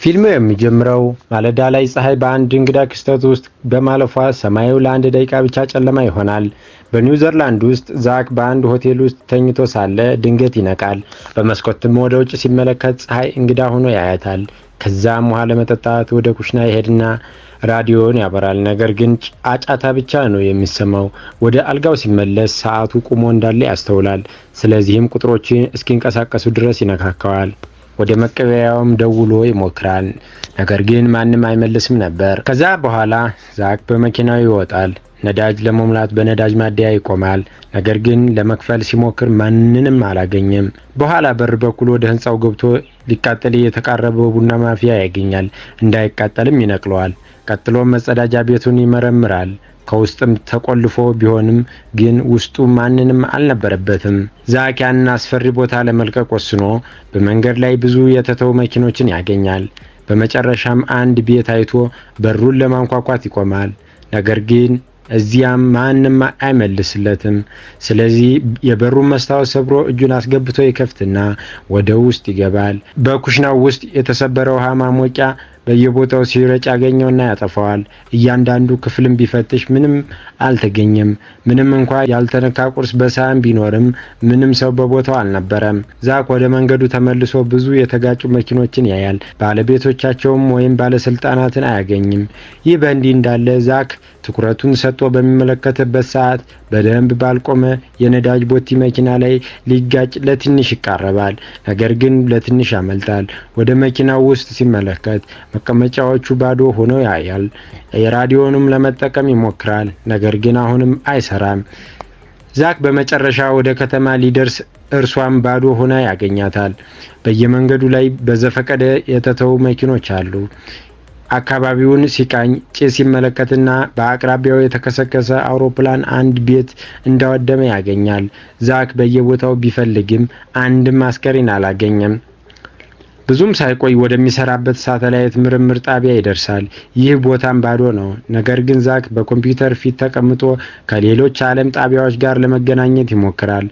ፊልሙ የሚጀምረው ማለዳ ላይ ፀሐይ በአንድ እንግዳ ክስተት ውስጥ በማለፏ ሰማዩ ለአንድ ደቂቃ ብቻ ጨለማ ይሆናል። በኒውዚላንድ ውስጥ ዛክ በአንድ ሆቴል ውስጥ ተኝቶ ሳለ ድንገት ይነቃል። በመስኮትም ወደ ውጭ ሲመለከት ፀሐይ እንግዳ ሆኖ ያያታል። ከዛም ውሃ ለመጠጣት ወደ ኩሽና ይሄድና ራዲዮን ያበራል። ነገር ግን ጫጫታ ብቻ ነው የሚሰማው። ወደ አልጋው ሲመለስ ሰዓቱ ቆሞ እንዳለ ያስተውላል። ስለዚህም ቁጥሮችን እስኪንቀሳቀሱ ድረስ ይነካካዋል። ወደ መቀበያውም ደውሎ ይሞክራል። ነገር ግን ማንም አይመልስም ነበር። ከዛ በኋላ ዛክ በመኪናው ይወጣል። ነዳጅ ለመሙላት በነዳጅ ማደያ ይቆማል። ነገር ግን ለመክፈል ሲሞክር ማንንም አላገኘም። በኋላ በር በኩል ወደ ህንፃው ገብቶ ሊቃጠል የተቃረበው ቡና ማፍያ ያገኛል። እንዳይቃጠልም ይነቅለዋል። ቀጥሎም መጸዳጃ ቤቱን ይመረምራል። ከውስጥም ተቆልፎ ቢሆንም ግን ውስጡ ማንንም አልነበረበትም። ዛክ ያንን አስፈሪ ቦታ ለመልቀቅ ወስኖ በመንገድ ላይ ብዙ የተተው መኪኖችን ያገኛል። በመጨረሻም አንድ ቤት አይቶ በሩን ለማንኳኳት ይቆማል። ነገር ግን እዚያም ማንም አይመልስለትም። ስለዚህ የበሩን መስታወት ሰብሮ እጁን አስገብቶ ይከፍትና ወደ ውስጥ ይገባል። በኩሽናው ውስጥ የተሰበረ ውሃ ማሞቂያ በየቦታው ሲረጭ ያገኘውና ያጠፋዋል። እያንዳንዱ ክፍልም ቢፈትሽ ምንም አልተገኘም። ምንም እንኳ ያልተነካ ቁርስ በሳህን ቢኖርም ምንም ሰው በቦታው አልነበረም። ዛክ ወደ መንገዱ ተመልሶ ብዙ የተጋጩ መኪኖችን ያያል። ባለቤቶቻቸውም ወይም ባለስልጣናትን አያገኝም። ይህ በእንዲህ እንዳለ ዛክ ትኩረቱን ሰጥቶ በሚመለከትበት ሰዓት በደንብ ባልቆመ የነዳጅ ቦቲ መኪና ላይ ሊጋጭ ለትንሽ ይቃረባል። ነገር ግን ለትንሽ ያመልጣል። ወደ መኪናው ውስጥ ሲመለከት መቀመጫዎቹ ባዶ ሆነው ያያል። የራዲዮንም ለመጠቀም ይሞክራል። ነገር ግን አሁንም አይሰራም። ዛክ በመጨረሻ ወደ ከተማ ሊደርስ እርሷም ባዶ ሆና ያገኛታል። በየመንገዱ ላይ በዘፈቀደ የተተዉ መኪኖች አሉ። አካባቢውን ሲቃኝ ጭስ ሲመለከትና በአቅራቢያው የተከሰከሰ አውሮፕላን አንድ ቤት እንዳወደመ ያገኛል። ዛክ በየቦታው ቢፈልግም አንድም አስከሬን አላገኘም። ብዙም ሳይቆይ ወደሚሰራበት ሳተላይት ምርምር ጣቢያ ይደርሳል። ይህ ቦታም ባዶ ነው። ነገር ግን ዛክ በኮምፒውተር ፊት ተቀምጦ ከሌሎች ዓለም ጣቢያዎች ጋር ለመገናኘት ይሞክራል።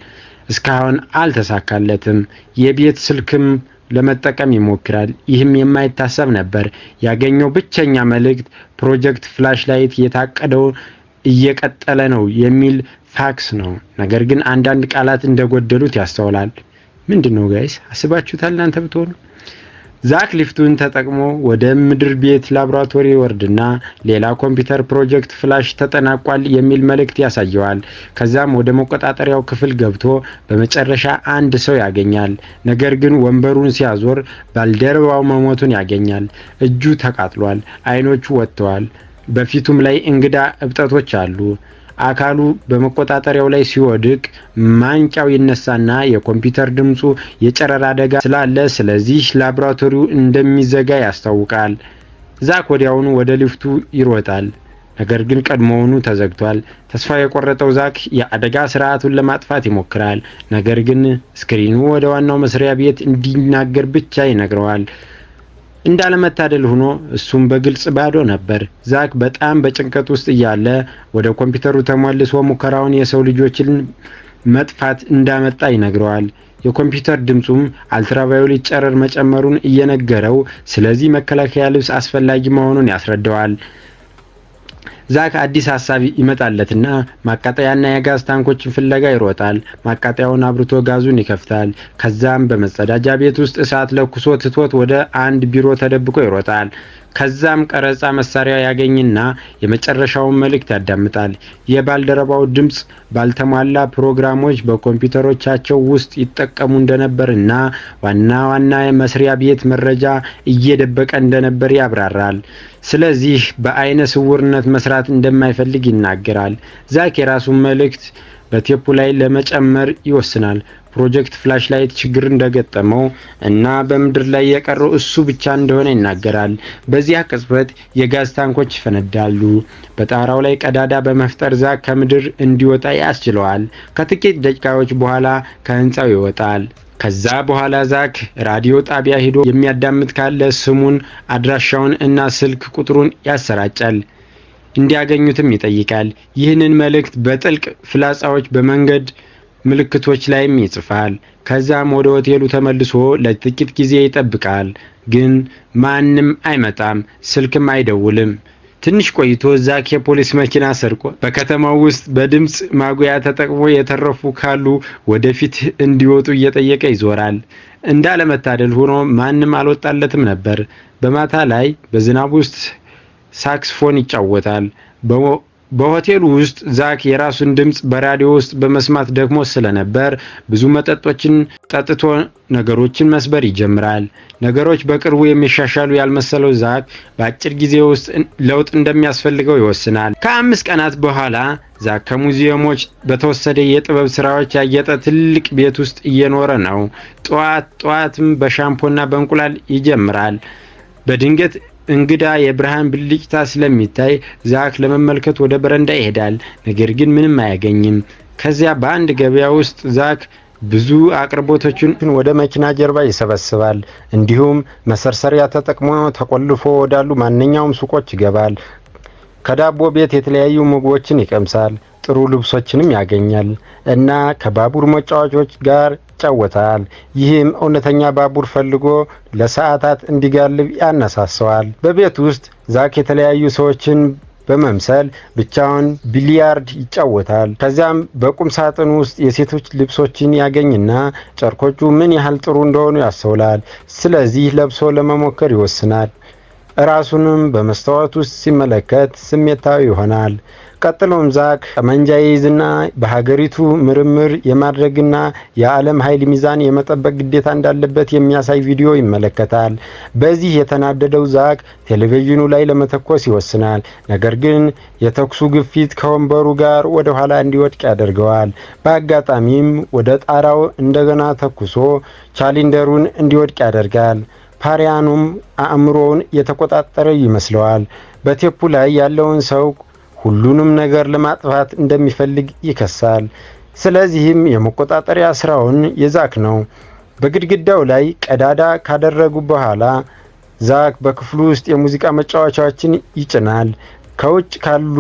እስካሁን አልተሳካለትም። የቤት ስልክም ለመጠቀም ይሞክራል። ይህም የማይታሰብ ነበር። ያገኘው ብቸኛ መልእክት ፕሮጀክት ፍላሽላይት የታቀደው እየቀጠለ ነው የሚል ፋክስ ነው። ነገር ግን አንዳንድ ቃላት እንደጎደሉት ያስተውላል። ምንድን ነው guys፣ አስባችሁታል እናንተ ብትሆኑ? ዛክ ሊፍቱን ተጠቅሞ ወደ ምድር ቤት ላቦራቶሪ ይወርድና ሌላ ኮምፒውተር ፕሮጀክት ፍላሽ ተጠናቋል የሚል መልእክት ያሳየዋል። ከዛም ወደ መቆጣጠሪያው ክፍል ገብቶ በመጨረሻ አንድ ሰው ያገኛል። ነገር ግን ወንበሩን ሲያዞር ባልደረባው መሞቱን ያገኛል። እጁ ተቃጥሏል፣ አይኖቹ ወጥተዋል፣ በፊቱም ላይ እንግዳ እብጠቶች አሉ። አካሉ በመቆጣጠሪያው ላይ ሲወድቅ ማንቂያው ይነሳና የኮምፒውተር ድምፁ የጨረር አደጋ ስላለ ስለዚህ ላቦራቶሪው እንደሚዘጋ ያስታውቃል። ዛክ ወዲያውኑ ወደ ሊፍቱ ይሮጣል። ነገር ግን ቀድሞውኑ ተዘግቷል። ተስፋ የቆረጠው ዛክ የአደጋ ስርዓቱን ለማጥፋት ይሞክራል። ነገር ግን ስክሪኑ ወደ ዋናው መስሪያ ቤት እንዲናገር ብቻ ይነግረዋል። እንዳለመታደል ሆኖ እሱም በግልጽ ባዶ ነበር። ዛክ በጣም በጭንቀት ውስጥ እያለ ወደ ኮምፒውተሩ ተመልሶ ሙከራውን የሰው ልጆችን መጥፋት እንዳመጣ ይነግረዋል። የኮምፒውተር ድምፁም አልትራቫዮሌት ጨረር መጨመሩን እየነገረው ስለዚህ መከላከያ ልብስ አስፈላጊ መሆኑን ያስረዳዋል። ዛክ አዲስ ሀሳብ ይመጣለትና ማቃጠያና የጋዝ ታንኮችን ፍለጋ ይሮጣል። ማቃጠያውን አብርቶ ጋዙን ይከፍታል። ከዛም በመጸዳጃ ቤት ውስጥ እሳት ለኩሶ ትቶት ወደ አንድ ቢሮ ተደብቆ ይሮጣል። ከዛም ቀረጻ መሳሪያ ያገኝና የመጨረሻውን መልእክት ያዳምጣል። የባልደረባው ድምፅ ባልተሟላ ፕሮግራሞች በኮምፒውተሮቻቸው ውስጥ ይጠቀሙ እንደነበርና ዋና ዋና መስሪያ ቤት መረጃ እየደበቀ እንደነበር ያብራራል። ስለዚህ በአይነ ስውርነት መስራት እንደማይፈልግ ይናገራል። ዛክ የራሱን መልእክት በቴፑ ላይ ለመጨመር ይወስናል። ፕሮጀክት ፍላሽላይት ችግር እንደገጠመው እና በምድር ላይ የቀረው እሱ ብቻ እንደሆነ ይናገራል። በዚያ ቅጽበት የጋዝ ታንኮች ይፈነዳሉ። በጣራው ላይ ቀዳዳ በመፍጠር ዛክ ከምድር እንዲወጣ ያስችለዋል። ከጥቂት ደቂቃዎች በኋላ ከህንፃው ይወጣል። ከዛ በኋላ ዛክ ራዲዮ ጣቢያ ሄዶ የሚያዳምጥ ካለ ስሙን፣ አድራሻውን እና ስልክ ቁጥሩን ያሰራጫል። እንዲያገኙትም ይጠይቃል። ይህንን መልእክት በጥልቅ ፍላጻዎች በመንገድ ምልክቶች ላይም ይጽፋል። ከዛም ወደ ሆቴሉ ተመልሶ ለጥቂት ጊዜ ይጠብቃል። ግን ማንም አይመጣም፣ ስልክም አይደውልም። ትንሽ ቆይቶ ዛክ የፖሊስ መኪና ሰርቆ በከተማው ውስጥ በድምፅ ማጉያ ተጠቅሞ የተረፉ ካሉ ወደፊት እንዲወጡ እየጠየቀ ይዞራል። እንዳለመታደል ሆኖ ማንም አልወጣለትም ነበር። በማታ ላይ በዝናብ ውስጥ ሳክስፎን ይጫወታል። በሆቴሉ ውስጥ ዛክ የራሱን ድምፅ በራዲዮ ውስጥ በመስማት ደክሞ ስለነበር ብዙ መጠጦችን ጠጥቶ ነገሮችን መስበር ይጀምራል። ነገሮች በቅርቡ የሚሻሻሉ ያልመሰለው ዛክ በአጭር ጊዜ ውስጥ ለውጥ እንደሚያስፈልገው ይወስናል። ከ5 ቀናት በኋላ ዛክ ከሙዚየሞች በተወሰደ የጥበብ ስራዎች ያጌጠ ትልቅ ቤት ውስጥ እየኖረ ነው። ጠዋት ጠዋትም በሻምፖና በእንቁላል ይጀምራል። በድንገት እንግዳ የብርሃን ብልጭታ ስለሚታይ ዛክ ለመመልከት ወደ በረንዳ ይሄዳል። ነገር ግን ምንም አያገኝም። ከዚያ በአንድ ገበያ ውስጥ ዛክ ብዙ አቅርቦቶችን ወደ መኪና ጀርባ ይሰበስባል። እንዲሁም መሰርሰሪያ ተጠቅሞ ተቆልፎ ወዳሉ ማንኛውም ሱቆች ይገባል። ከዳቦ ቤት የተለያዩ ምግቦችን ይቀምሳል። ጥሩ ልብሶችንም ያገኛል እና ከባቡር መጫወቻዎች ጋር ይጫወታል። ይህም እውነተኛ ባቡር ፈልጎ ለሰዓታት እንዲጋልብ ያነሳሳዋል። በቤት ውስጥ ዛክ የተለያዩ ሰዎችን በመምሰል ብቻውን ቢሊያርድ ይጫወታል። ከዚያም በቁም ሳጥን ውስጥ የሴቶች ልብሶችን ያገኝና ጨርቆቹ ምን ያህል ጥሩ እንደሆኑ ያስተውላል። ስለዚህ ለብሶ ለመሞከር ይወስናል። ራሱንም በመስታወት ውስጥ ሲመለከት ስሜታዊ ይሆናል። ቀጥሎም ዛክ ጠመንጃ ይይዝና በሀገሪቱ ምርምር የማድረግና የዓለም ኃይል ሚዛን የመጠበቅ ግዴታ እንዳለበት የሚያሳይ ቪዲዮ ይመለከታል። በዚህ የተናደደው ዛክ ቴሌቪዥኑ ላይ ለመተኮስ ይወስናል። ነገር ግን የተኩሱ ግፊት ከወንበሩ ጋር ወደ ኋላ እንዲወድቅ ያደርገዋል። በአጋጣሚም ወደ ጣራው እንደገና ተኩሶ ቻሊንደሩን እንዲወድቅ ያደርጋል። ፓሪያኑም አእምሮውን የተቆጣጠረ ይመስለዋል። በቴፑ ላይ ያለውን ሰው ሁሉንም ነገር ለማጥፋት እንደሚፈልግ ይከሳል። ስለዚህም የመቆጣጠሪያ ስራውን የዛክ ነው። በግድግዳው ላይ ቀዳዳ ካደረጉ በኋላ ዛክ በክፍሉ ውስጥ የሙዚቃ መጫወቻዎችን ይጭናል። ከውጭ ካሉ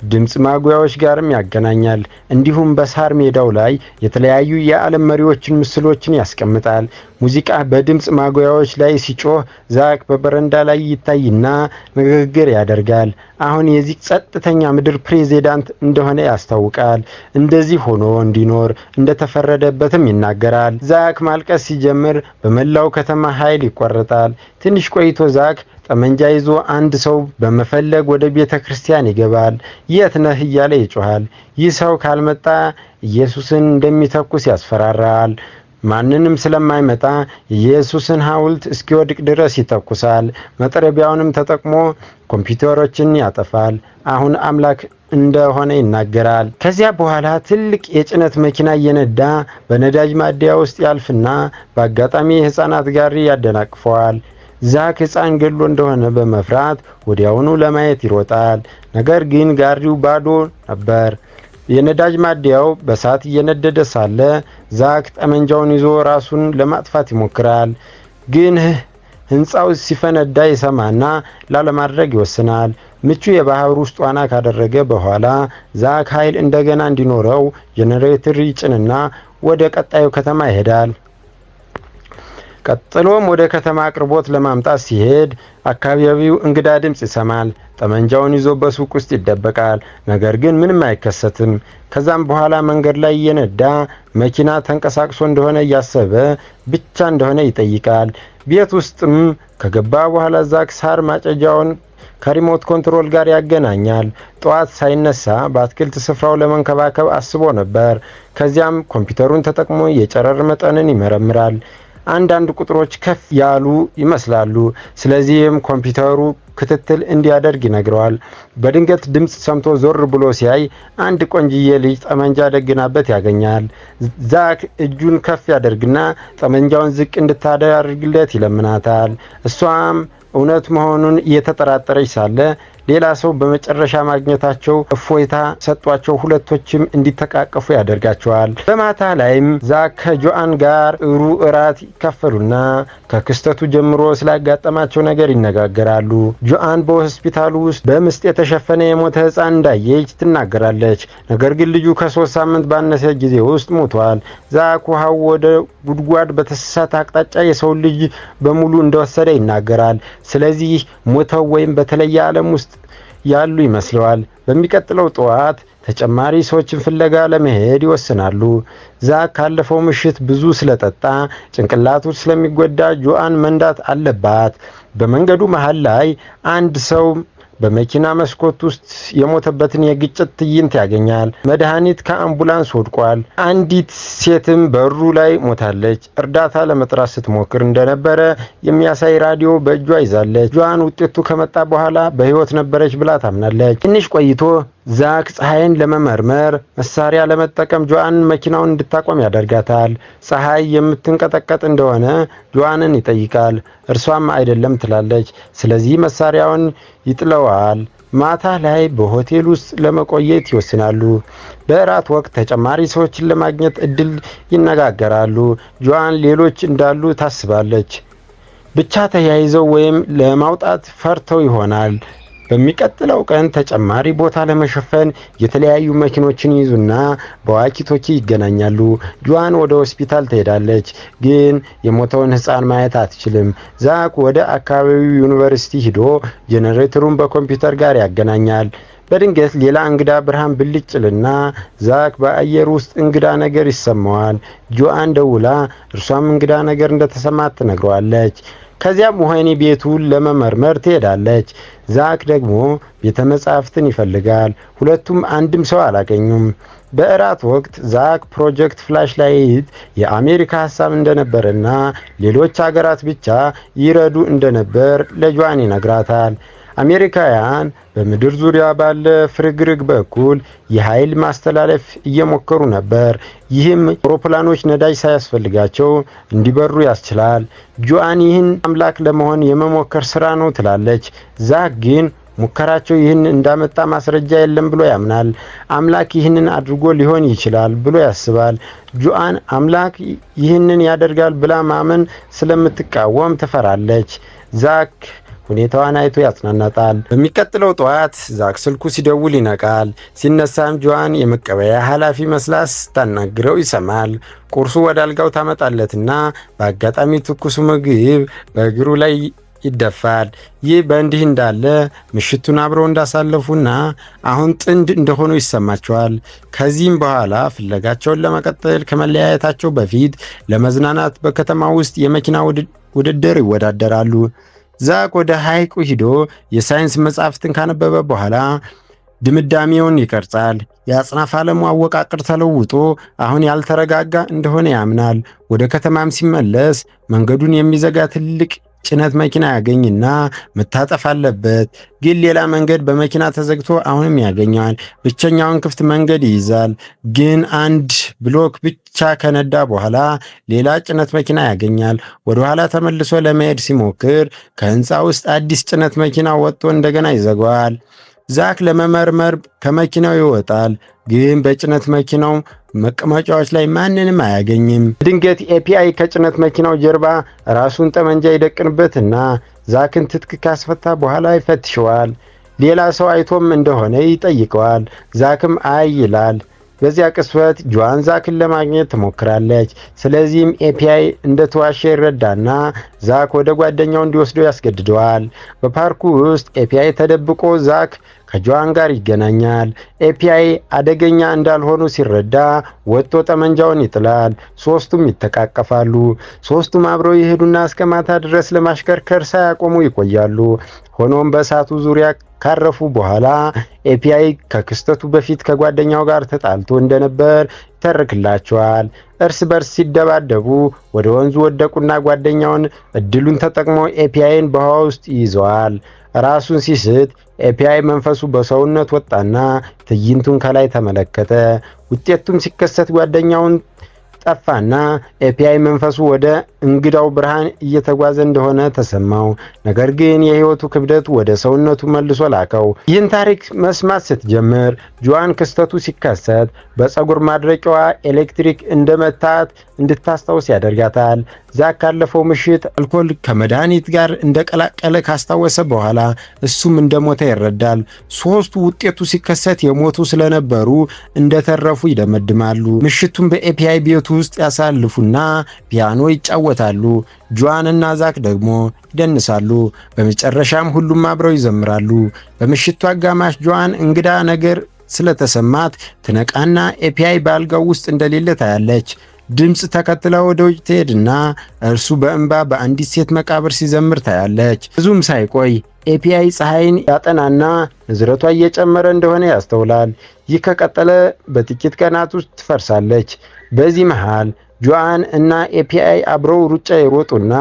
ድምፅ ማጉያዎች ጋርም ያገናኛል። እንዲሁም በሳር ሜዳው ላይ የተለያዩ የዓለም መሪዎችን ምስሎችን ያስቀምጣል። ሙዚቃ በድምፅ ማጉያዎች ላይ ሲጮህ ዛክ በበረንዳ ላይ ይታይና ንግግር ያደርጋል። አሁን የዚህ ጸጥተኛ ምድር ፕሬዝዳንት እንደሆነ ያስታውቃል። እንደዚህ ሆኖ እንዲኖር እንደተፈረደበትም ይናገራል። ዛክ ማልቀስ ሲጀምር በመላው ከተማ ኃይል ይቆረጣል። ትንሽ ቆይቶ ዛክ ጠመንጃ ይዞ አንድ ሰው በመፈለግ ወደ ቤተ ክርስቲያን ይገባል። "የት ነህ?" እያለ ይጮሃል። ይህ ሰው ካልመጣ ኢየሱስን እንደሚተኩስ ያስፈራራል። ማንንም ስለማይመጣ የኢየሱስን ሐውልት እስኪወድቅ ድረስ ይተኩሳል። መጥረቢያውንም ተጠቅሞ ኮምፒውተሮችን ያጠፋል። አሁን አምላክ እንደሆነ ይናገራል። ከዚያ በኋላ ትልቅ የጭነት መኪና እየነዳ በነዳጅ ማደያ ውስጥ ያልፍና በአጋጣሚ የሕፃናት ጋሪ ያደናቅፈዋል። ዛክ ሕፃን ገድሎ እንደሆነ በመፍራት ወዲያውኑ ለማየት ይሮጣል። ነገር ግን ጋሪው ባዶ ነበር። የነዳጅ ማደያው በእሳት እየነደደ ሳለ ዛክ ጠመንጃውን ይዞ ራሱን ለማጥፋት ይሞክራል። ግን ህንፃው ሲፈነዳ ይሰማና ላለማድረግ ይወስናል። ምቹ የባህር ውስጥ ዋና ካደረገ በኋላ ዛክ ኃይል እንደገና እንዲኖረው ጄኔሬተር ይጭንና ወደ ቀጣዩ ከተማ ይሄዳል። ቀጥሎም ወደ ከተማ አቅርቦት ለማምጣት ሲሄድ አካባቢው እንግዳ ድምፅ ይሰማል። ጠመንጃውን ይዞ በሱቅ ውስጥ ይደበቃል። ነገር ግን ምንም አይከሰትም። ከዛም በኋላ መንገድ ላይ እየነዳ መኪና ተንቀሳቅሶ እንደሆነ እያሰበ ብቻ እንደሆነ ይጠይቃል። ቤት ውስጥም ከገባ በኋላ ዛክ ሳር ማጨጃውን ከ remote control ጋር ያገናኛል። ጠዋት ሳይነሳ በአትክልት ስፍራው ለመንከባከብ አስቦ ነበር። ከዚያም ኮምፒውተሩን ተጠቅሞ የጨረር መጠንን ይመረምራል። አንዳንድ ቁጥሮች ከፍ ያሉ ይመስላሉ። ስለዚህም ኮምፒውተሩ ክትትል እንዲያደርግ ይነግረዋል። በድንገት ድምፅ ሰምቶ ዞር ብሎ ሲያይ አንድ ቆንጅዬ ልጅ ጠመንጃ ደግናበት ያገኛል። ዛክ እጁን ከፍ ያደርግና ጠመንጃውን ዝቅ እንድታደርግለት ይለምናታል። እሷም እውነት መሆኑን እየተጠራጠረች ሳለ ሌላ ሰው በመጨረሻ ማግኘታቸው እፎይታ ሰጧቸው። ሁለቶችም እንዲተቃቀፉ ያደርጋቸዋል። በማታ ላይም ዛክ ከጆአን ጋር ጥሩ እራት ይካፈሉና ከክስተቱ ጀምሮ ስላጋጠማቸው ነገር ይነጋገራሉ። ጆአን በሆስፒታሉ ውስጥ በምስጥ የተሸፈነ የሞተ ሕፃን እንዳየች ትናገራለች። ነገር ግን ልጁ ከ3 ሳምንት ባነሰ ጊዜ ውስጥ ሞቷል። ዛክ ውሃው ወደ ጉድጓድ በተሳሳተ አቅጣጫ የሰው ልጅ በሙሉ እንደወሰደ ይናገራል። ስለዚህ ሞተው ወይም በተለየ ዓለም ውስጥ ያሉ ይመስለዋል። በሚቀጥለው ጠዋት ተጨማሪ ሰዎችን ፍለጋ ለመሄድ ይወስናሉ። ዛክ ካለፈው ምሽት ብዙ ስለጠጣ ጭንቅላቱ ስለሚጎዳ ጆአን መንዳት አለባት። በመንገዱ መሃል ላይ አንድ ሰው በመኪና መስኮት ውስጥ የሞተበትን የግጭት ትዕይንት ያገኛል። መድኃኒት ከአምቡላንስ ወድቋል። አንዲት ሴትም በሩ ላይ ሞታለች። እርዳታ ለመጥራት ስትሞክር እንደነበረ የሚያሳይ ራዲዮ በእጇ ይዛለች። ጆአን ውጤቱ ከመጣ በኋላ በሕይወት ነበረች ብላ ታምናለች። ትንሽ ቆይቶ ዛክ ፀሐይን ለመመርመር መሳሪያ ለመጠቀም ጆአንን መኪናውን እንድታቆም ያደርጋታል። ፀሐይ የምትንቀጠቀጥ እንደሆነ ጆአንን ይጠይቃል። እርሷም አይደለም ትላለች። ስለዚህ መሳሪያውን ይጥለዋል። ማታ ላይ በሆቴል ውስጥ ለመቆየት ይወስናሉ። በእራት ወቅት ተጨማሪ ሰዎችን ለማግኘት እድል ይነጋገራሉ። ጆአን ሌሎች እንዳሉ ታስባለች። ብቻ ተያይዘው ወይም ለማውጣት ፈርተው ይሆናል። በሚቀጥለው ቀን ተጨማሪ ቦታ ለመሸፈን የተለያዩ መኪኖችን ይዙና በዋኪቶኪ ይገናኛሉ። ጆአን ወደ ሆስፒታል ትሄዳለች፣ ግን የሞተውን ሕፃን ማየት አትችልም። ዛክ ወደ አካባቢው ዩኒቨርሲቲ ሂዶ ጄኔሬተሩን በኮምፒውተር ጋር ያገናኛል። በድንገት ሌላ እንግዳ ብርሃን ብልጭ ይልና ዛክ በአየር ውስጥ እንግዳ ነገር ይሰማዋል። ጆአን ደውላ እርሷም እንግዳ ነገር እንደተሰማት ትነግረዋለች። ከዚያም ወህኒ ቤቱን ለመመርመር ትሄዳለች። ዛክ ደግሞ ቤተ መጻሕፍትን ይፈልጋል። ሁለቱም አንድም ሰው አላገኙም። በእራት ወቅት ዛክ Project Flashlight የአሜሪካ ሀሳብ እንደነበረና ሌሎች ሀገራት ብቻ ይረዱ እንደነበር ለጆአን ይነግራታል። አሜሪካውያን በምድር ዙሪያ ባለ ፍርግርግ በኩል የኃይል ማስተላለፍ እየሞከሩ ነበር። ይህም አውሮፕላኖች ነዳጅ ሳያስፈልጋቸው እንዲበሩ ያስችላል። ጆአን ይህን አምላክ ለመሆን የመሞከር ስራ ነው ትላለች። ዛክ ግን ሙከራቸው ይህን እንዳመጣ ማስረጃ የለም ብሎ ያምናል። አምላክ ይህንን አድርጎ ሊሆን ይችላል ብሎ ያስባል። ጆአን አምላክ ይህንን ያደርጋል ብላ ማመን ስለምትቃወም ትፈራለች። ዛክ ሁኔታዋን አይቶ ያጽናናታል። በሚቀጥለው ጠዋት ዛክ ስልኩ ሲደውል ይነቃል። ሲነሳም ጆአን የመቀበያ ኃላፊ መስላ ስታናግረው ይሰማል። ቁርሱ ወደ አልጋው ታመጣለትና በአጋጣሚ ትኩሱ ምግብ በእግሩ ላይ ይደፋል። ይህ በእንዲህ እንዳለ ምሽቱን አብረው እንዳሳለፉና አሁን ጥንድ እንደሆኑ ይሰማቸዋል። ከዚህም በኋላ ፍለጋቸውን ለመቀጠል ከመለያየታቸው በፊት ለመዝናናት በከተማ ውስጥ የመኪና ውድድር ይወዳደራሉ። ዛክ ወደ ሐይቁ ሂዶ የሳይንስ መጻሕፍትን ካነበበ በኋላ ድምዳሜውን ይቀርጻል። የአጽናፈ ዓለሙ አወቃቀር ተለውጦ አሁን ያልተረጋጋ እንደሆነ ያምናል። ወደ ከተማም ሲመለስ መንገዱን የሚዘጋ ትልቅ ጭነት መኪና ያገኝና መታጠፍ አለበት። ግን ሌላ መንገድ በመኪና ተዘግቶ አሁንም ያገኘዋል። ብቸኛውን ክፍት መንገድ ይይዛል። ግን አንድ ብሎክ ብቻ ከነዳ በኋላ ሌላ ጭነት መኪና ያገኛል። ወደ ኋላ ተመልሶ ለመሄድ ሲሞክር ከህንፃ ውስጥ አዲስ ጭነት መኪና ወጥቶ እንደገና ይዘጋዋል። ዛክ ለመመርመር ከመኪናው ይወጣል፣ ግን በጭነት መኪናው መቀመጫዎች ላይ ማንንም አያገኝም። ድንገት ኤፒአይ ከጭነት መኪናው ጀርባ ራሱን ጠመንጃ ይደቅንበትና ዛክን ትጥቅ ካስፈታ በኋላ ይፈትሸዋል። ሌላ ሰው አይቶም እንደሆነ ይጠይቀዋል። ዛክም አይ ይላል። በዚያ ቅጽበት ጆአን ዛክን ለማግኘት ትሞክራለች። ስለዚህም ኤፒአይ እንደተዋሸ ይረዳና ዛክ ወደ ጓደኛው እንዲወስደው ያስገድደዋል። በፓርኩ ውስጥ ኤፒአይ ተደብቆ ዛክ ከጆአን ጋር ይገናኛል። ኤፒአይ አደገኛ እንዳልሆኑ ሲረዳ ወጥቶ ጠመንጃውን ይጥላል። ሶስቱም ይተቃቀፋሉ። ሶስቱም አብረው ይሄዱና እስከ ማታ ድረስ ለማሽከርከር ሳያቆሙ ይቆያሉ። ሆኖም በእሳቱ ዙሪያ ካረፉ በኋላ ኤፒአይ ከክስተቱ በፊት ከጓደኛው ጋር ተጣልቶ እንደነበር ይተርክላቸዋል። እርስ በርስ ሲደባደቡ ወደ ወንዙ ወደቁና ጓደኛውን እድሉን ተጠቅሞ ኤፒአይን በውሃ ውስጥ ይይዘዋል። ራሱን ሲስት ኤፒአይ መንፈሱ በሰውነት ወጣና ትዕይንቱን ከላይ ተመለከተ። ውጤቱም ሲከሰት ጓደኛውን ጠፋና ኤፒአይ መንፈሱ ወደ እንግዳው ብርሃን እየተጓዘ እንደሆነ ተሰማው። ነገር ግን የህይወቱ ክብደት ወደ ሰውነቱ መልሶ ላከው። ይህን ታሪክ መስማት ስትጀምር ጆአን ክስተቱ ሲከሰት በፀጉር ማድረቂያዋ ኤሌክትሪክ እንደመታት እንድታስታውስ ያደርጋታል። ዛክ ካለፈው ምሽት አልኮል ከመድኃኒት ጋር እንደቀላቀለ ካስታወሰ በኋላ እሱም እንደሞተ ይረዳል። ሶስቱ ውጤቱ ሲከሰት የሞቱ ስለነበሩ እንደተረፉ ይደመድማሉ። ምሽቱን በኤፒአይ ቤት ውስጥ ያሳልፉና ፒያኖ ይጫወታሉ። ጆአን እና ዛክ ደግሞ ይደንሳሉ። በመጨረሻም ሁሉም አብረው ይዘምራሉ። በምሽቱ አጋማሽ ጆአን እንግዳ ነገር ስለተሰማት ትነቃና ኤፒአይ በአልጋው ውስጥ እንደሌለ ታያለች። ድምፅ ተከትላ ወደ ውጭ ትሄድና እርሱ በእንባ በአንዲት ሴት መቃብር ሲዘምር ታያለች። ብዙም ሳይቆይ ኤፒአይ ፀሐይን ያጠናና ንዝረቷ እየጨመረ እንደሆነ ያስተውላል። ይህ ከቀጠለ በጥቂት ቀናት ውስጥ ትፈርሳለች። በዚህ መሃል ጆአን እና ኤፒአይ አብረው ሩጫ ይሮጡና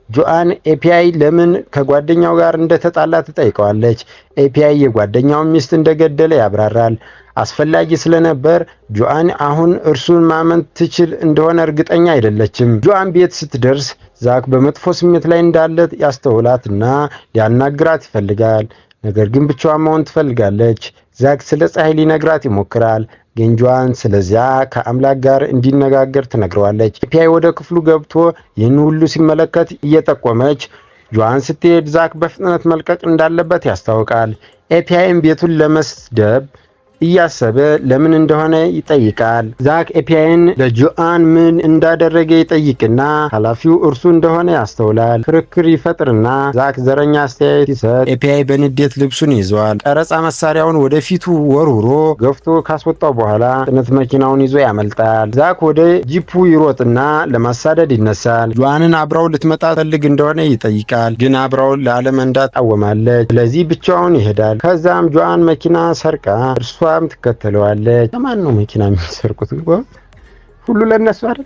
ጆአን ኤፒአይ ለምን ከጓደኛው ጋር እንደተጣላ ትጠይቀዋለች። ኤፒአይ የጓደኛውን ሚስት እንደገደለ ያብራራል። አስፈላጊ ስለነበር ጆአን አሁን እርሱን ማመን ትችል እንደሆነ እርግጠኛ አይደለችም። ጆአን ቤት ስትደርስ ዛክ በመጥፎ ስሜት ላይ እንዳለ ያስተውላትና ሊያናግራት ይፈልጋል። ነገር ግን ብቻዋን መሆን ትፈልጋለች። ዛክ ስለ ፀሐይ ሊነግራት ይሞክራል። ግን ጆአን ስለዚያ ከአምላክ ጋር እንዲነጋገር ትነግረዋለች። ኤፒአይ ወደ ክፍሉ ገብቶ ይህን ሁሉ ሲመለከት እየጠቆመች ጆአን ስትሄድ ዛክ በፍጥነት መልቀቅ እንዳለበት ያስታውቃል። ኤፒአይም ቤቱን ለመስደብ እያሰበ ለምን እንደሆነ ይጠይቃል። ዛክ ኤፒአይን ለጆአን ምን እንዳደረገ ይጠይቅና ኃላፊው እርሱ እንደሆነ ያስተውላል። ክርክር ይፈጥርና ዛክ ዘረኛ አስተያየት ሲሰጥ ኤፒአይ በንዴት ልብሱን ይዘዋል። ቀረጻ መሳሪያውን ወደፊቱ ወርውሮ ገፍቶ ካስወጣው በኋላ ጭነት መኪናውን ይዞ ያመልጣል። ዛክ ወደ ጂፑ ይሮጥና ለማሳደድ ይነሳል። ጆአንን አብራው ልትመጣ ፈልግ እንደሆነ ይጠይቃል። ግን አብራው ላለመንዳት ታወማለች። ስለዚህ ብቻውን ይሄዳል። ከዛም ጆአን መኪና ሰርቃ እርሷ ትከተለዋለች። ለማን ነው መኪና የሚሰርቁት? ሁሉ ለነሱ አይደል?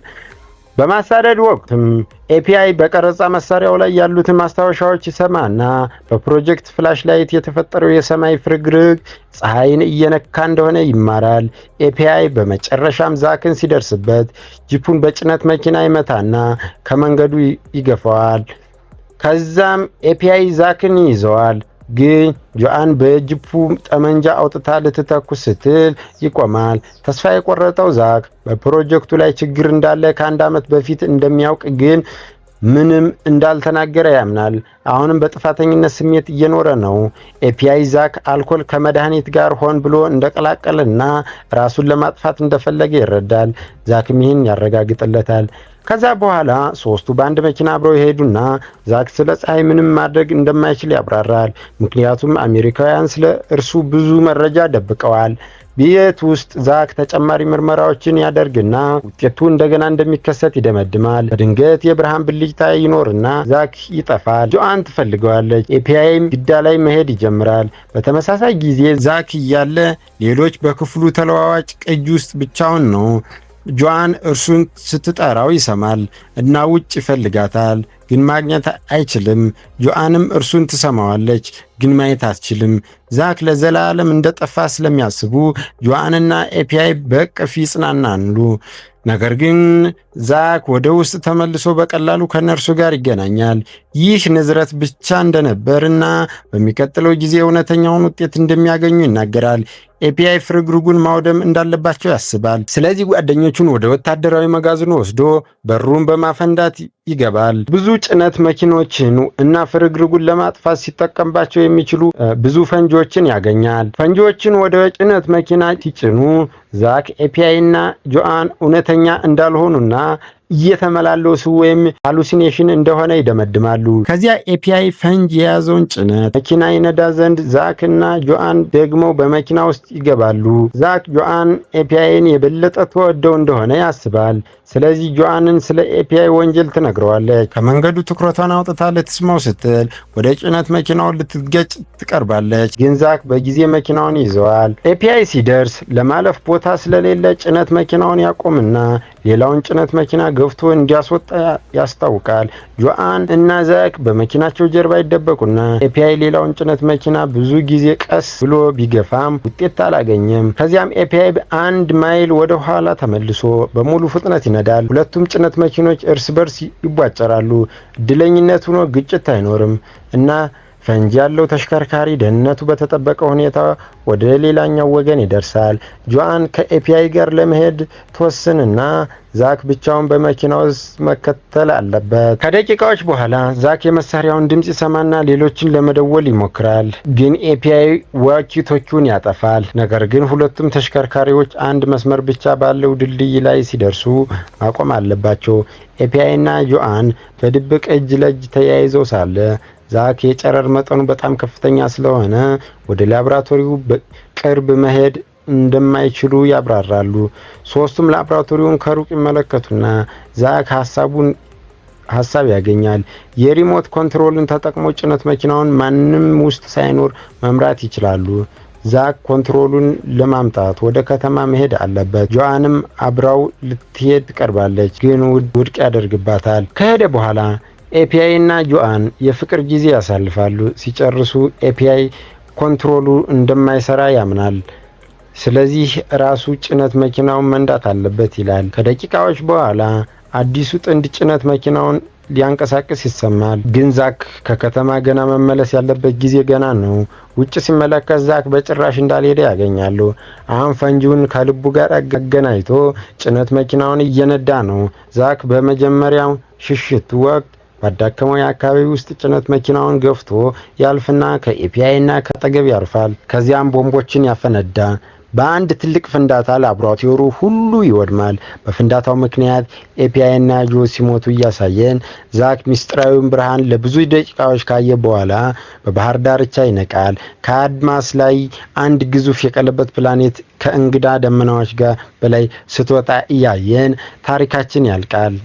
በማሳደድ ወቅትም ኤፒአይ በቀረጻ መሳሪያው ላይ ያሉትን ማስታወሻዎች ይሰማና በ Project Flashlight የተፈጠረው የሰማይ ፍርግርግ ፀሐይን እየነካ እንደሆነ ይማራል። ኤፒአይ በመጨረሻም ዛክን ሲደርስበት ጂፑን በጭነት መኪና ይመታና ከመንገዱ ይገፋዋል። ከዛም ኤፒአይ ዛክን ይይዘዋል። ግን ጆአን በጂፑ ጠመንጃ አውጥታ ልትተኩስ ስትል ይቆማል። ተስፋ የቆረጠው ዛክ በፕሮጀክቱ ላይ ችግር እንዳለ ከአንድ ዓመት በፊት እንደሚያውቅ ግን ምንም እንዳልተናገረ ያምናል። አሁንም በጥፋተኝነት ስሜት እየኖረ ነው። ኤፒአይ ዛክ አልኮል ከመድኃኒት ጋር ሆን ብሎ እንደቀላቀለና ራሱን ለማጥፋት እንደፈለገ ይረዳል። ዛክም ይህን ያረጋግጥለታል። ከዛ በኋላ ሶስቱ በአንድ መኪና አብረው ይሄዱና ዛክ ስለ ፀሐይ ምንም ማድረግ እንደማይችል ያብራራል። ምክንያቱም አሜሪካውያን ስለ እርሱ ብዙ መረጃ ደብቀዋል። ቤት ውስጥ ዛክ ተጨማሪ ምርመራዎችን ያደርግና ውጤቱ እንደገና እንደሚከሰት ይደመድማል። በድንገት የብርሃን ብልጭታ ይኖርና ዛክ ይጠፋል። ጆአን ትፈልገዋለች። ኤፒአይም ግዳ ላይ መሄድ ይጀምራል። በተመሳሳይ ጊዜ ዛክ እያለ ሌሎች በክፍሉ ተለዋዋጭ ቅጅ ውስጥ ብቻውን ነው። ጆአን እርሱን ስትጠራው ይሰማል እና ውጭ ይፈልጋታል፣ ግን ማግኘት አይችልም። ጆአንም እርሱን ትሰማዋለች፣ ግን ማየት አትችልም። ዛክ ለዘላለም እንደጠፋ ስለሚያስቡ ጆአንና ኤፒአይ በእቅፍ ይጽናናሉ። ነገር ግን ዛክ ወደ ውስጥ ተመልሶ በቀላሉ ከነርሱ ጋር ይገናኛል። ይህ ንዝረት ብቻ እንደነበር እና በሚቀጥለው ጊዜ እውነተኛውን ውጤት እንደሚያገኙ ይናገራል። ኤፒአይ ፍርግርጉን ማውደም እንዳለባቸው ያስባል። ስለዚህ ጓደኞቹን ወደ ወታደራዊ መጋዘኑ ወስዶ በሩን በማፈንዳት ይገባል። ብዙ ጭነት መኪኖችን እና ፍርግርጉን ለማጥፋት ሲጠቀምባቸው የሚችሉ ብዙ ፈንጂዎችን ያገኛል። ፈንጂዎችን ወደ ጭነት መኪና ሲጭኑ ዛክ፣ ኤፒአይ እና ጆአን እውነተኛ እንዳልሆኑና እየተመላለሱ ወይም hallucination እንደሆነ ይደመድማሉ። ከዚያ ኤፒአይ ፈንጅ የያዘውን ጭነት መኪና ይነዳ ዘንድ ዛክ እና ጆአን ደግሞ በመኪና ውስጥ ይገባሉ። ዛክ ጆአን ኤፒአይን የበለጠ ትወደው እንደሆነ ያስባል። ስለዚህ ጆአንን ስለ ኤፒአይ ወንጀል ትነግረዋለች። ከመንገዱ ትኩረቷን አውጥታ ልትስመው ስትል ወደ ጭነት መኪናውን ልትገጭ ትቀርባለች። ግን ዛክ በጊዜ መኪናውን ይዘዋል። ኤፒአይ ሲደርስ ለማለፍ ቦታ ስለሌለ ጭነት መኪናውን ያቆምና ሌላውን ጭነት መኪና ገፍቶ እንዲያስወጣ ያስታውቃል። ጆአን እና ዛክ በመኪናቸው ጀርባ ይደበቁና ኤፒአይ ሌላውን ጭነት መኪና ብዙ ጊዜ ቀስ ብሎ ቢገፋም ውጤት አላገኘም። ከዚያም ኤፒአይ 1 ማይል ወደ ኋላ ተመልሶ በሙሉ ፍጥነት ይነዳል። ሁለቱም ጭነት መኪኖች እርስ በርስ ይቧጨራሉ። እድለኝነት ሆኖ ግጭት አይኖርም እና ፈንጂ ያለው ተሽከርካሪ ደህንነቱ በተጠበቀ ሁኔታ ወደ ሌላኛው ወገን ይደርሳል። ጆአን ከኤፒአይ ጋር ለመሄድ ትወስንና ዛክ ብቻውን በመኪና ውስጥ መከተል አለበት። ከደቂቃዎች በኋላ ዛክ የመሳሪያውን ድምፅ ይሰማና ሌሎችን ለመደወል ይሞክራል። ግን ኤፒአይ walkie talkie ውን ያጠፋል። ነገር ግን ሁለቱም ተሽከርካሪዎች አንድ መስመር ብቻ ባለው ድልድይ ላይ ሲደርሱ ማቆም አለባቸው። ኤፒአይ እና ጆአን በድብቅ እጅ ለእጅ ተያይዘው ሳለ ዛክ የጨረር መጠኑ በጣም ከፍተኛ ስለሆነ ወደ ላብራቶሪው ቅርብ መሄድ እንደማይችሉ ያብራራሉ። ሶስቱም ላብራቶሪውን ከሩቅ ይመለከቱና ዛክ ሀሳብ ያገኛል። የ remote control ን ተጠቅሞ ጭነት መኪናውን ማንም ውስጥ ሳይኖር መምራት ይችላሉ። ዛክ control ኡን ለማምጣት ወደ ከተማ መሄድ አለበት። ጆአንም አብራው ልትሄድ ትቀርባለች፣ ግን ውድቅ ያደርግባታል። ከሄደ በኋላ ኤፒአይ እና ጆአን የፍቅር ጊዜ ያሳልፋሉ። ሲጨርሱ ኤፒአይ control ኡ እንደማይሰራ ያምናል። ስለዚህ ራሱ ጭነት መኪናውን መንዳት አለበት ይላል። ከደቂቃዎች በኋላ አዲሱ ጥንድ ጭነት መኪናውን ሊያንቀሳቅስ ይሰማል። ግን ዛክ ከከተማ ገና መመለስ ያለበት ጊዜ ገና ነው። ውጭ ሲመለከት ዛክ በጭራሽ እንዳልሄደ ያገኛሉ። አሁን ፈንጂውን ከልቡ ጋር አገናኝቶ ጭነት መኪናውን እየነዳ ነው። ዛክ በመጀመሪያው ሽሽት ወቅት ባዳከመው የአካባቢ ውስጥ ጭነት መኪናውን ገፍቶ ያልፍና ከኤፒአይ እና ከአጠገብ ያርፋል። ከዚያም ቦምቦችን ያፈነዳ። በአንድ ትልቅ ፍንዳታ ላቦራቶሪው ሁሉ ይወድማል። በፍንዳታው ምክንያት ኤፒአይ እና ጆ ሲሞቱ እያሳየን ዛክ ሚስጥራዊውን ብርሃን ለብዙ ደቂቃዎች ካየ በኋላ በባህር ዳርቻ ይነቃል። ከአድማስ ላይ አንድ ግዙፍ የቀለበት ፕላኔት ከእንግዳ ደመናዎች ጋር በላይ ስትወጣ እያየን ታሪካችን ያልቃል።